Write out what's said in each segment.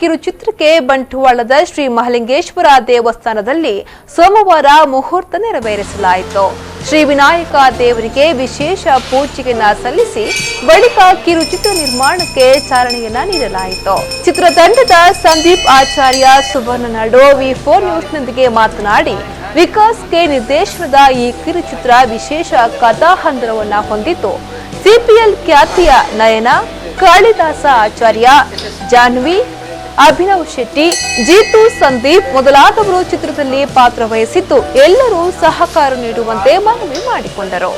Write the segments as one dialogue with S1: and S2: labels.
S1: ಕಿರುಚಿತ್ರಕ್ಕೆ ಬಂಟ್ವಾಳದ ಶ್ರೀ ಮಹಲಿಂಗೇಶ್ವರ ದೇವಸ್ಥಾನದಲ್ಲಿ ಸೋಮವಾರ ಮುಹೂರ್ತ ನೆರವೇರಿಸಲಾಯಿತು. ಶ್ರೀ ವಿನಾಯಕ ದೇವರಿಗೆ ವಿಶೇಷ ಪೂಜೆಯನ್ನ ಸಲ್ಲಿಸಿ ಬಳಿಕ ಕಿರುಚಿತ್ರ ನಿರ್ಮಾಣಕ್ಕೆ ಚಾಲನೆಯನ್ನ ನೀಡಲಾಯಿತು. ಚಿತ್ರತಂಡದ ಸಂದೀಪ್ ಆಚಾರ್ಯ ಸುವರ್ಣನಾಡು ವಿ4 ನ್ಯೂಸ್ನೊಂದಿಗೆ ಮಾತನಾಡಿ, ವಿಕಾಸ್ ಕೆ ನಿರ್ದೇಶನದ ಈ ಕಿರುಚಿತ್ರ ವಿಶೇಷ ಕಥಾಹಂದರವನ್ನ ಹೊಂದಿದ್ದು, ಸಿಪಿಎಲ್ ಖ್ಯಾತಿಯ ನಯನ, ಕಾಳಿದಾಸ ಆಚಾರ್ಯ, ಜಾನ್ವಿ, ಅಭಿನವ್ ಶೆಟ್ಟಿ, ಜೀತು ಸಂದೀಪ್ ಮೊದಲಾದವರು ಚಿತ್ರದಲ್ಲಿ ಪಾತ್ರ ವಹಿಸಿದ್ದು, ಎಲ್ಲರೂ ಸಹಕಾರ ನೀಡುವಂತೆ ಮನವಿ ಮಾಡಿಕೊಂಡರು.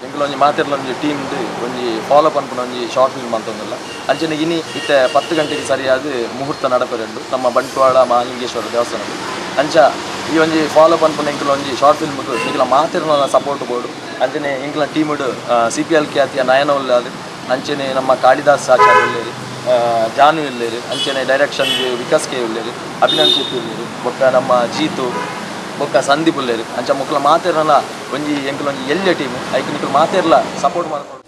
S2: ಎಂಕುಲೊಂಜಿ ಮಾತೆರ್ಲೊಂಜಿ ಟೀಮ್ ಒಂಜಿ ಫಾಲೋ ಪನ್ಪುನ ಒಂಜಿ ಶಾರ್ಟ್ ಫಿಲ್ಮ್ ಅಂತೊಂದುಲ್ಲ. ಅಂಚನೆ ಇನಿ ಇತ್ತೆ 10 ಗಂಟೆಗೆ ಸರಿಯಾದ ಮುಹೂರ್ತ ನಡಪರೆಂಡು ನಮ್ಮ ಬಂಟ್ವಾಳ ಮಹಾಲಿಂಗೇಶ್ವರ ದೇವಸ್ಥಾನದ. ಅಂಚ ಈ ಒಂಜಿ ಫಾಲೋ ಪನ್ಪುನ ಎಂಕುಲ ಒಂಜಿ ಶಾರ್ಟ್ ಫಿಲ್ಮ್ ನಿಕಲ ಮಾತೆರ್ನ ಸಪೋರ್ಟ್ ಬೋಡು. ಅಂಚನೆ ಎಂಕಲ ಟೀಮ್ಡ್ ಸಿಪಿಎಲ್ ಖ್ಯಾತಿಯ ನಯನ ಉಲ್ಲಾದ್, ಅಂಚನೆ ನಮ್ಮ ಕಾಳಿದಾಸ್ ಆಚಾರ್ಯ ಉಲ್ಲೇರಿ, ಜಾನು ಉಲ್ಲೇರು, ಅಂಚನೆ ಡೈರೆಕ್ಷನ್ ವಿಕಾಸ್ ಕೆ ಉಲ್ಲೇರು, ಅಭಿನಂದ್ ಶೆಟ್ಟಿ ಉಲ್ಲೇರು, ಬೊಕ್ಕ ನಮ್ಮ ಜೀತು ಬೊಕ್ಕ ಸಂದೀಪ್ ಉಲ್ಲೇರು. ಅಂಚ ಮೊಕ್ಕಲ ಮಾತೆರ್ನ ಒಂಜಿ ಎಂಕುಲ ಒಂಜಿ ಎಲ್ಯ ಟೀಮ್, ಐಕ್ ನಿಕುಲು ಮಾತೆರ್ಲ ಸಪೋರ್ಟ್ ಮಾಡ್ಕೊಂಡು.